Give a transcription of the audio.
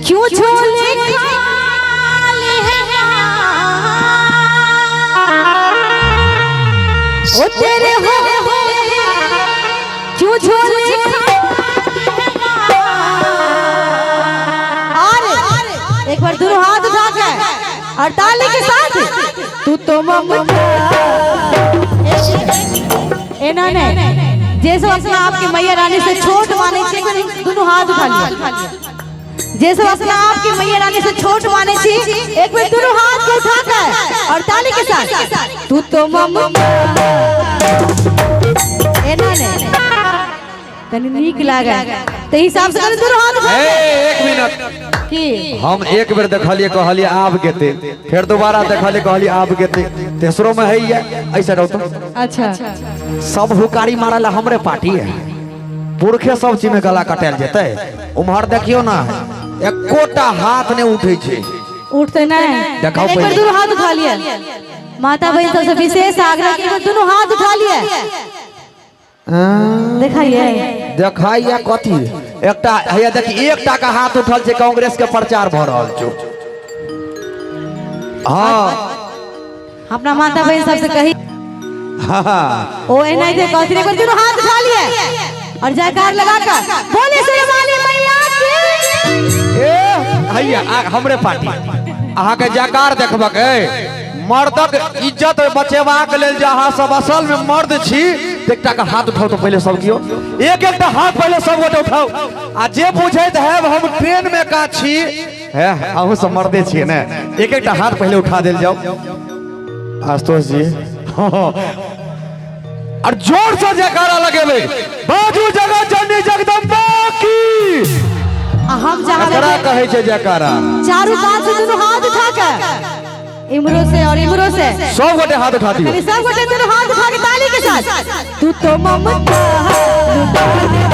क्यों झोले खाली है ओ तेरे हो क्यों झोले खाली है और एक बार दोनों हाथ उठा के और ताली के साथ तू तो ममता एना नहीं जे सब अपना आपके मैया रानी से छोट माने छी दोनों हाथ उठा लिया। जे सब अपना आपके मैया रानी से छोट माने छी एक बार दोनों हाथ को उठाकर और ताली के साथ तू तो ममता एना नहीं तनी नीक लागे त हिसाब से कनी दोनों हाथ उठा ए, एक मिनट की हम एक बेर देखलिए कहलिए आब गेते, फिर दोबारा देखलिए कहलिए आब गेते, तेसरो में है ऐसा रहतो। अच्छा सब हुकारी मारल हमरे पार्टी है, पुरखे सब चीज में गला कटायल जेते। उम्हर देखियो ना एकोटा हाथ ने उठे छे। उठते नहीं। देखाओ एक बार पहिले। दोनों हाथ उठा लिया। माता बहन सबसे विशेष आग्रह कि एक बार दोनों हाथ उठा लिया। देखाइए देखाइए कथी एकटा हैया देखी एकटा का हाथ उठल छे कांग्रेस के प्रचार भ रहल छौ। हाँ अपना माता बहन सबसे कही हाँ ओ एना जे कहती एक बार दोनों हाथ उठा लिए और जयकार लगा कर बोले शेरवाली मैया की। ए हैया हमरे पार्टी अहाँ के जयकार देखबक ए मर्दक इज्जत बचेबाक लेल जे अहाँ सब असल में मर्द छी त एकटा के हाथ उठाओ तो पहिले सब कियो एक एकटा हाथ पहिले सब गोटे उठाओ। आ जे बुझैत हैब हम ट्रेन में का छी हे अहूँ सब मर्दे छियै ने, एक एकटा हाथ पहिले उठा देल जाओ। आशुतोष जी और जोर से जयकारा लगेबै बाजू जगत जननी जगदम्बा की। आ हम जहाँ एकरा कहै छै जयकारा। चारू कात से दोनों हाथ उठा के इमरो से और इमरो से सब गोटे हाथ उठा दियो। कनी सब गोटे दोनों हाथ उठा के ताली के साथ तू तो ममता लुटाने वाली है।